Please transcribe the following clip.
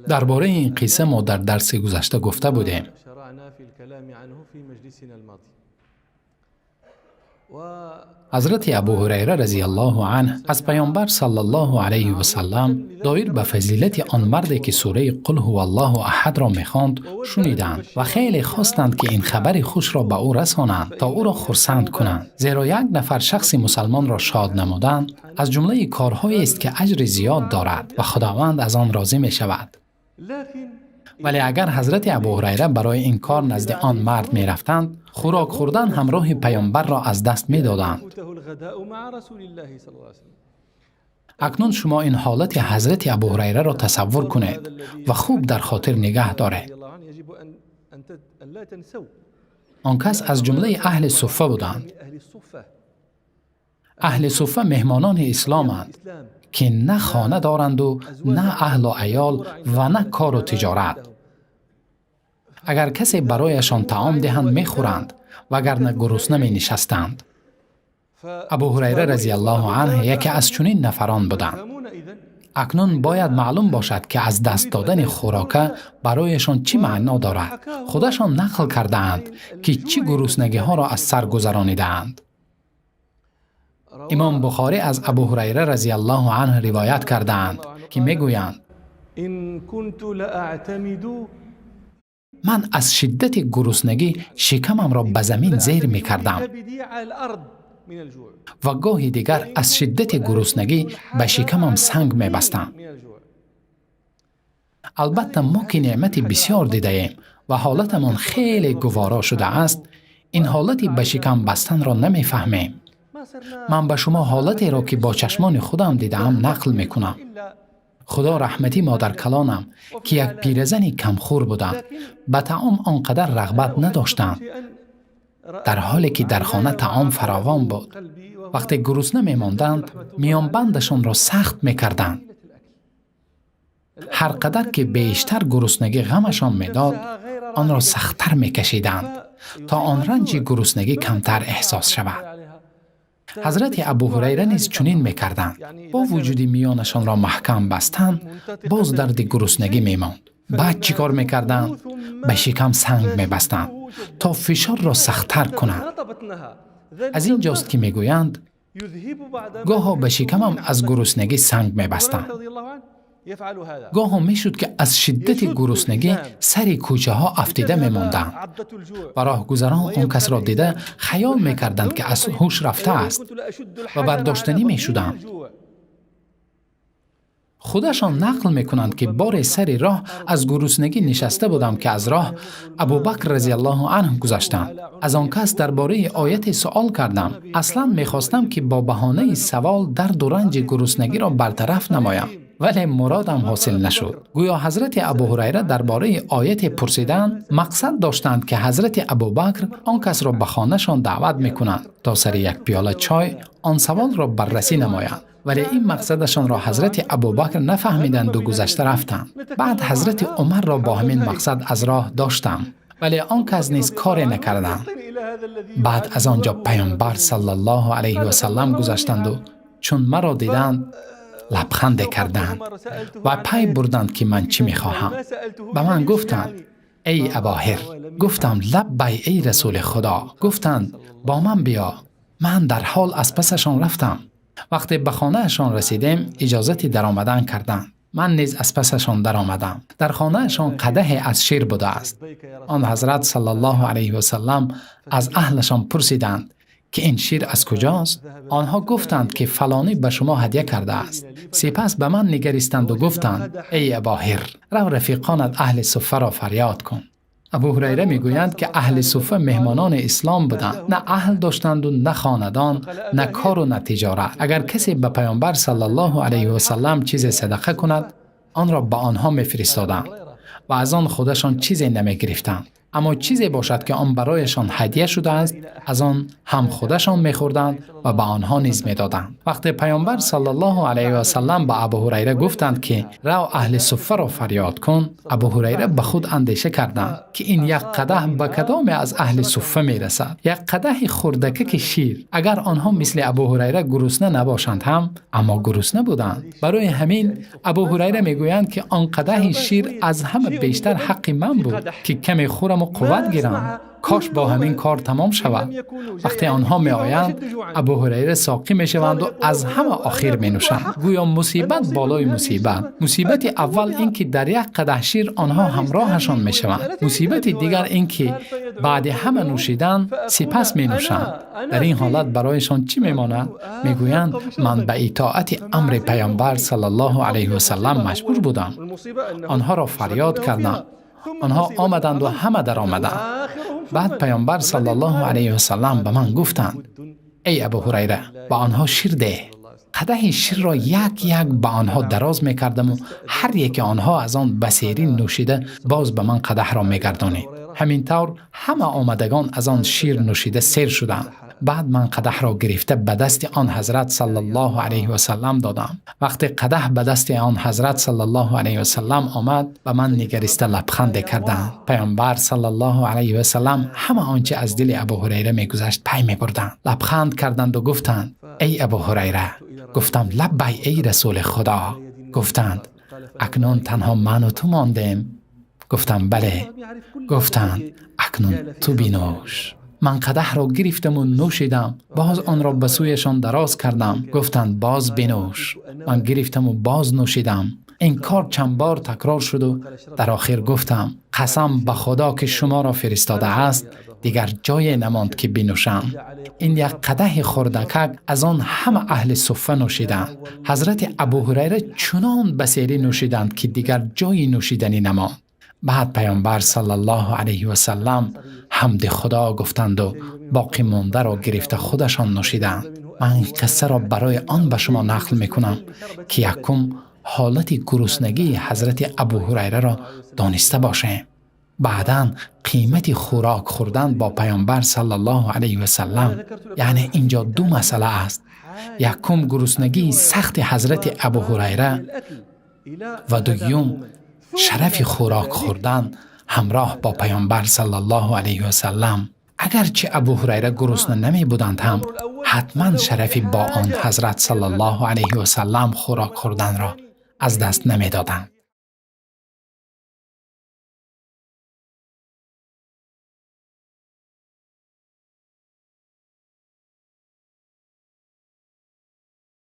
Дар бораи ин қисса мо дар дарси гузашта гуфта будем. Ҳазрати Абу Ҳурайра разияллоҳу анҳ аз Паёмбар саллаллоҳу алайҳи васаллам доир ба фазилати он марде, ки сураи «Қул ҳуваллоҳу аҳадро мехонд, шуниданд ва хеле хостанд, ки ин хабари хушро ба ӯ расонанд, то ӯро хурсанд кунанд. Зеро як нафар шахси мусалмонро шод намудан аз ҷумлаи корҳоест, ки аҷри зиёд дорад ва Худованд аз он розӣ мешавад. Вале агар ҳазрати Абу Ҳурайра барои ин кор назди он мард мерафтанд, хӯрок хӯрдан ҳамроҳи паёмбарро аз даст медоданд. Акнун шумо ин ҳолати ҳазрати Абу Ҳурайраро тасаввур кунед ва хуб дар хотир нигаҳ доред. Он кас аз ҷумлаи аҳли Суффа буданд. Аҳли Суффа меҳмонони исломанд, ки на хона доранду, на аҳлу аёл ва на кору тиҷорат. Агар касе барояшон таом диҳанд, мехӯранд, вагарна гурусна менишастанд. Абу Ҳурайра разияллоҳу анҳ яке аз чунин нафарон буданд. Акнун бояд маълум бошад, ки аз даст додани хӯрока барояшон чӣ маъно дорад. Худашон нақл кардаанд, ки чӣ гуруснагиҳоро аз сар гузаронидаанд. Имом Бухорӣ аз Абу Ҳурайра разияллоҳу анҳ ривоят кардаанд, ки мегӯянд: «Ман аз шиддати гуруснагӣ шикамамро ба замин зер мекардам ва гоҳи дигар аз шиддати гуруснагӣ ба шикамам санг мебастам». Албатта, мо ки неъмати бисёр дидаем ва ҳолатамон хеле гуворо шудааст, ин ҳолати ба шикам бастанро намефаҳмем. Ман ба шумо ҳолатеро, ки бо чашмони худам дидаам, нақл мекунам. Худо раҳматӣ модаркалонам, ки як пиразани камхӯр буданд, ба таом он қадар рағбат надоштанд, дар ҳоле ки дар хона таом фаровон буд. Вақте гурусна мемонданд, миёнбандашонро сахт мекарданд. Ҳар қадар ки бештар гуруснагӣ ғамашон медод, онро сахттар мекашиданд, то он ранҷи гуруснагӣ камтар эҳсос шавад. Ҳазрати Абу Ҳурайра низ чунин мекарданд. Бо вуҷуди миёнашонро маҳкам бастан, боз дарди гуруснагӣ мемонд. Баъд чӣ кор мекарданд? Ба шикам санг мебастанд, то фишорро сахттар кунанд. Аз ин ҷост, ки мегӯянд: «Гоҳо ба шикамам аз гуруснагӣ санг мебастам». Гоҳо мешуд, ки аз шиддати гуруснагӣ сари кӯчаҳо афтида мемонданд ва роҳгузарон он касро дида хаёл мекарданд, ки аз ҳуш рафтааст, ва бардоштанӣ мешуданд. Худашон нақл мекунанд, ки боре сари роҳ аз гуруснагӣ нишаста будам, ки аз роҳ Абубакр разияллоҳу анҳ гузаштанд. Аз он кас дар бораи ояте суол кардам. Аслан мехостам, ки бо баҳонаи савол дарду ранҷи гуруснагиро бартараф намоям, вале муродам ҳосил нашуд. Гӯё ҳазрати Абу Ҳурайра дар бораи ояте пурсиданд, мақсад доштанд, ки ҳазрати Абубакр он касро ба хонашон даъват мекунанд, то сари як пиёла чой он саволро баррасӣ намоянд. Вале ин мақсадашонро ҳазрати Абубакр нафаҳмиданду гузашта рафтанд. Баъд ҳазрати Умарро бо ҳамин мақсад аз роҳ доштам, вале он кас низ коре накарданд. Баъд аз он ҷо Паёмбар саллаллоҳу алайҳи васаллам гузаштанду чун маро диданд, лабханде карданд ва пай бурданд, ки ман чӣ мехоҳам. Ба ман гуфтанд: «Эй Абоҳир!» Гуфтам: «Лаббай, эй Расули Худо!» Гуфтанд: «Бо ман биё». Ман дар ҳол аз пасашон рафтам. Вақте ба хонаашон расидем, иҷозати даромадан карданд. Ман низ аз пасашон даромадам. Дар хонаашон қадаҳе аз шир будааст. Он ҳазрат саллаллоҳу алайҳи васаллам аз аҳлашон пурсиданд, ки ин шир аз куҷост. Онҳо гуфтанд, ки фалонӣ ба шумо ҳадя кардааст. Сипас ба ман нигаристанду гуфтанд: «Эй Абоҳир, рав, рафиқонат аҳли Суффаро фарёд кун». Абу Ҳурайра мегӯянд, ки аҳли Суффа меҳмонони ислом буданд, на аҳл доштанду, на хонадон, на кору, на тиҷорат. Агар касе ба Паёмбар саллаллоҳу алайҳи васаллам чизе садақа кунад, онро ба онҳо мефиристоданд ва аз он худашон чизе намегирифтанд. Аммо чизе бошад, ки он барояшон ҳадя шудааст, аз он ҳам худашон мехӯрданд ва ба онҳо низ медоданд. Вақте Паёмбар саллаллоҳу алайҳи васаллам ба Абу Ҳурайра гуфтанд, ки рав, аҳли суффаро фарёд кун, Абу Ҳурайра ба худ андеша карданд, ки ин як қадаҳ ба кадоме аз аҳли суффа мерасад, як қадаҳи хурдакаки шир. Агар онҳо мисли Абу Ҳурайра гурусна набошанд ҳам, аммо гурусна буданд. Барои ҳамин Абу Ҳурайра мегӯянд, ки он қадаҳи шир аз ҳама бештар ҳаққи ман буд, ки каме хӯраму қувват гирам. Кош бо ҳамин кор тамом шавад. Вақте онҳо меоянд, Абу Ҳурайра соқӣ мешаванду аз ҳама охир менӯшанд. Гӯё мусибат болои мусибат. Мусибати аввал ин ки дар як қадаҳ шир онҳо ҳамроҳашон мешаванд. Мусибати дигар ин ки баъди ҳама нӯшидан сипас менӯшанд. Дар ин ҳолат барояшон чӣ мемонад? Мегӯянд: ман ба итоати амри Паёмбар саллаллоҳу алайҳи васаллам маҷбур будам. Онҳоро фарёд кардам, онҳо омаданду ҳама даромаданд. Баъд Паёмбар саллаллоҳу алайҳи васаллам ба ман гуфтанд: эй Абу Ҳурайра, ба онҳо шир деҳ. Қадаҳи ширро як як ба онҳо дароз мекардаму ҳар яке онҳо аз он ба серӣ нӯшида, боз ба ман қадаҳро мегардонид. Ҳамин тавр ҳама омадагон аз он шир нӯшида сер шуданд. Баъд ман қадаҳро гирифта, ба дасти он ҳазрат саллаллоҳу алайҳи васаллам додам. Вақте қадаҳ ба дасти он ҳазрат саллаллоҳу алайҳи васаллам омад, ба ман нигариста лабханде карданд. Паёмбар саллаллоҳу алайҳи васаллам ҳама он чи аз дили Абу Ҳурайра мегузашт, пай мебурданд. Лабханд карданду гуфтанд: эй Абу Ҳурайра! Гуфтам: лаббай, эй Расули Худо! Гуфтанд: акнун танҳо ману ту мондем. Гуфтам: бале. Гуфтанд: акнун ту бинӯш. Ман қадаҳро гирифтаму нӯшидам, боз онро ба сӯяшон дароз кардам. Гуфтанд: боз бинӯш. Ман гирифтаму боз нӯшидам. Ин кор чанд бор такрор шуду дар охир гуфтам: қасам ба Худо, ки шуморо фиристодааст, дигар ҷое намонд, ки бинӯшам. Ин як қадаҳи хурдакак аз он ҳама аҳли суффа нӯшиданд. Ҳазрати Абу Ҳурайра чунон ба серӣ нӯшиданд, ки дигар ҷои нӯшиданӣ намонд. Баъд Паёмбар саллаллоҳу алайҳи васаллам ҳамди Худо гуфтанду боқӣ мондаро гирифта, худашон нӯшиданд. Ман ин қиссаро барои он ба шумо нақл мекунам, ки якум ҳолати гуруснагии ҳазрати Абу Ҳурайраро дониста бошем, баъдан қимати хӯрок хӯрдан бо Паёмбар саллаллоҳу алайҳи васаллам. Яъне инҷо ду масъала аст: якум, гуруснагии сахти ҳазрати Абу Ҳурайра ва дуюм, шарафи хӯрок хӯрдан ҳамроҳ бо Паёмбар саллаллоҳу алайҳи васаллам. Агарчи Абу Ҳурайра гурусна намебуданд ҳам, ҳатман шарафи бо он ҳазрат саллаллоҳу алайҳи васаллам хӯрок хӯрданро аз даст намедоданд.